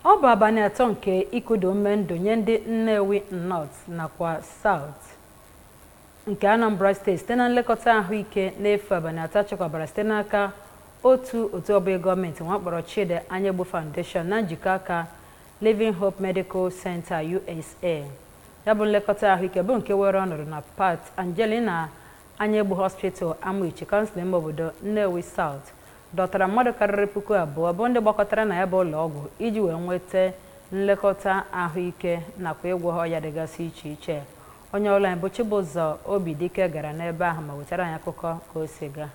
Ọ bụ abalị 3 nke ikuda ume ndụ nye ndị Nnewi North nakwa South nke Anambra Steeti site na nlekọta ahụike n'efu abalị 3 chịkọbara site n'aka otu otu ọbụghị gọọmenti nwa kpọrọ Chidi Anyaegbu Foundation na njikọ aka Living Hope Medical Center USA. Ya bụ nlekọta ahụike bụ nke were ọnọdụ na Pat Angelina Anyaegbu Hospital, Amuichi, kansụl ime obodo Nnewi South, dọtara mmadụ karịrị 2000 bụ ndị gbakọtara na ya bụ ụlọ ọgwụ iji wee nweta nlekọta ahụike nakwa ịgwọ ha ọya dịgasị iche iche. Onye ọrụ anyị bụ Chibụzọ Obidike gara n'ebe ahụ ma wetara anyị akụkọ ka o si gaa.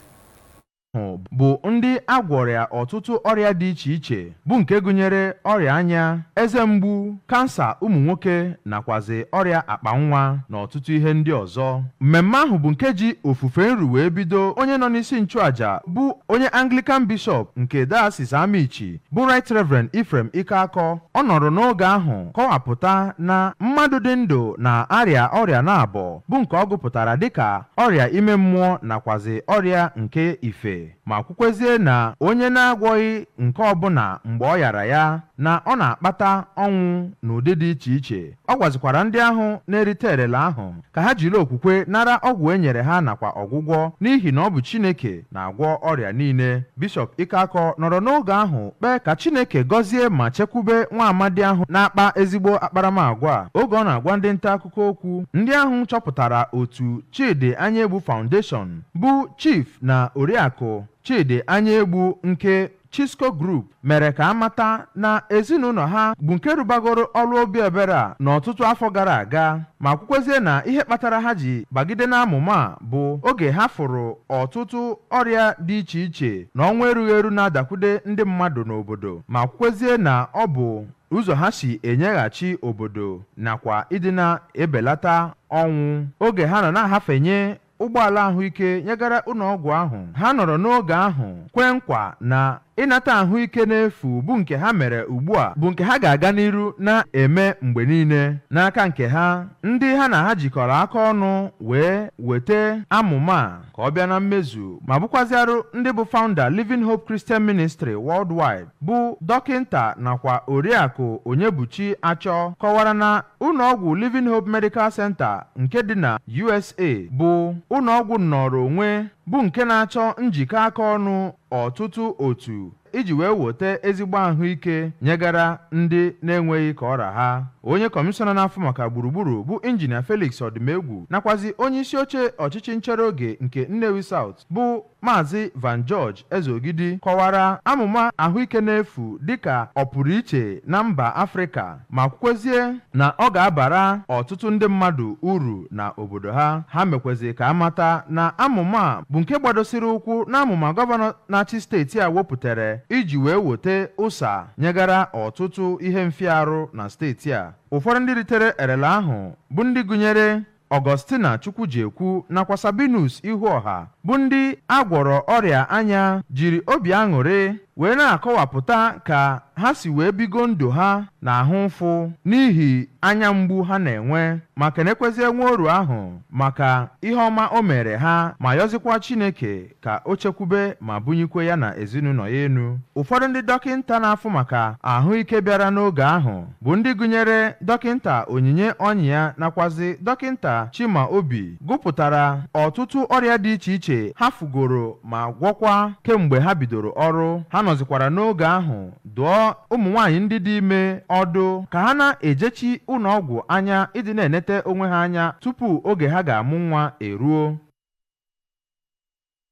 Ahụ bụ ndị a gwọrọ ọtụtụ ọrịa dị iche iche, bụ nke gụnyere ọrịa anya, eze mgbu, kansa ụmụ nwoke nakwazi ọrịa akpa nwa na ọtụtụ ihe ndị ọzọ. Mmemme ahụ bụ nke ji ofufe nru wee bido. Onye nọ n'isi nchụaja bụ onye Anglican Bishop nke Diocese Amichi, bụ Right Reverend Ephraim Ikeakọ. Ọ nọrọ n'oge ahụ kọwapụta na mmadụ dị ndụ na-arịa ọrịa naabọ, bụ nke ọ gụpụtara dịka ọrịa ime mmụọ nakwazi ọrịa nke ife, ma kwukwezie na onye na-agwọghị nke ọbụla mgbe ọ yara ya, na ọ na-akpata ọnwụ n'ụdị dị iche iche. Ọ gwazikwara ndị ahụ na-erite elele ahụ ka ha jiri okwukwe nara ọgwụ e nyere ha nakwa ọgwụgwọ, n'ihi na ọ bụ Chineke na-agwọ ọrịa niile. Bishọp Ikeakọ nọrọ n'oge ahụ kpee ka Chineke gọzie ma chekwube nwa amadi ahụ na-akpa ezigbo akparamagwa a. Oge ọ na-agwa ndị nta akụkọ okwu, ndị ahụ chọpụtara otu Chidi Anyaegbu Foundation, bụ Chief na Oriakụ Chidi Anyaegbu nke Chisco Group, mere ka a mata na ezinụlọ ha bụ nke rụbagoro ọrụ obi ebere a n'ọtụtụ afọ gara aga, ma kwukwezie na ihe kpatara ha ji bagide n'amụma a bụ oge ha fụrụ ọtụtụ ọrịa dị iche iche na ọnwụ erughị eru na-adakwude ndị mmadụ n'obodo, ma kwukwezie na ọ bụ ụzọ ha si enyeghachi obodo nakwa ịdị na-ebelata ọnwụ. Oge ha nọ na-ahafenye ụgbọala ahụike nyegara ụlọọgwụ ahụ, ha nọrọ n'oge ahụ kwee nkwa na ịnata ahụike n'efu bụ nke ha mere ugbu a bụ nke ha ga-aga n'iru na-eme mgbe niile. N'aka nke ha, ndị ha na ha jikọrọ aka ọnụ wee weta amụma a ka ọ bịa na mmezu, ma bụkwazịarụ ndị bụ founder Living Hope Christian Ministry Worldwide, bụ Dọkịnta nakwa Oriakụ Onyebuchi Achọ, kọwara na ụlọọgwụ Living Hope Medical Center nke dị na USA bụ ụlọọgwụ nnọrọ onwe, bụ nke na-achọ njikọ aka ọnụ ọtụtụ otu iji wee weta ezigbo ahụike nyegara ndị na-enweghị ka ọra ha. Onye kọmishọna na-afụ maka gburugburu, bụ Injinia Felix Ọdịmegwu, nakwazi onye isi oche ọchịchị nchere oge nke Nnewi South, bụ Maazị Van George Ezeogidi, kọwara amụma ahụike n'efu dịka ọ pụrụ iche na mba Afrịka, ma kwukwezie na ọ ga-abara ọtụtụ ndị mmadụ uru na obodo ha. Ha mekwezi ka amata na amụma a bụ nke gbadosiri ụkwụ n'amụma gọvanọ na-achị steeti a wepụtara iji wee weta ụsa nyegara ọtụtụ ihe mfịarụ na steeti a. Ụfọdụ ndị ritere erele ahụ bụ ndị gụnyere Augustina Chukwujiekwu nakwa Sabinus Ihuọha, bụ ndị a gwọrọ ọrịa anya, jiri obi aṅụrị wee na-akọwapụta ka ha si wee bigo ndụ ha na-ahụ ụfụ n'ihi anya mgbu ha na-enwe, ma kenekwezie nwaoru ahụ maka ihe ọma o mere ha, ma yọzikwa Chineke ka o chekwube ma bunyikwe ya na ezinụlọ ya enu. Ụfọdụ ndị dọkịnta na-afụ maka ahụike bịara n'oge ahụ bụ ndị gụnyere Dọkịnta Onyinye Ọnyịa nakwazi Dọkịnta Chima Obi, gụpụtara ọtụtụ ọrịa dị iche iche ha fugoro ma gwọkwa kemgbe ha bidoro ọrụ. Ha nọzikwara n'oge ahụ dụọ ụmụ nwaanyị ndị dị ime ọdụ ka ha na-ejechi ụlọọgwụ anya ịdị na-enete onwe ha anya tupu oge ha ga-amụ nwa eruo.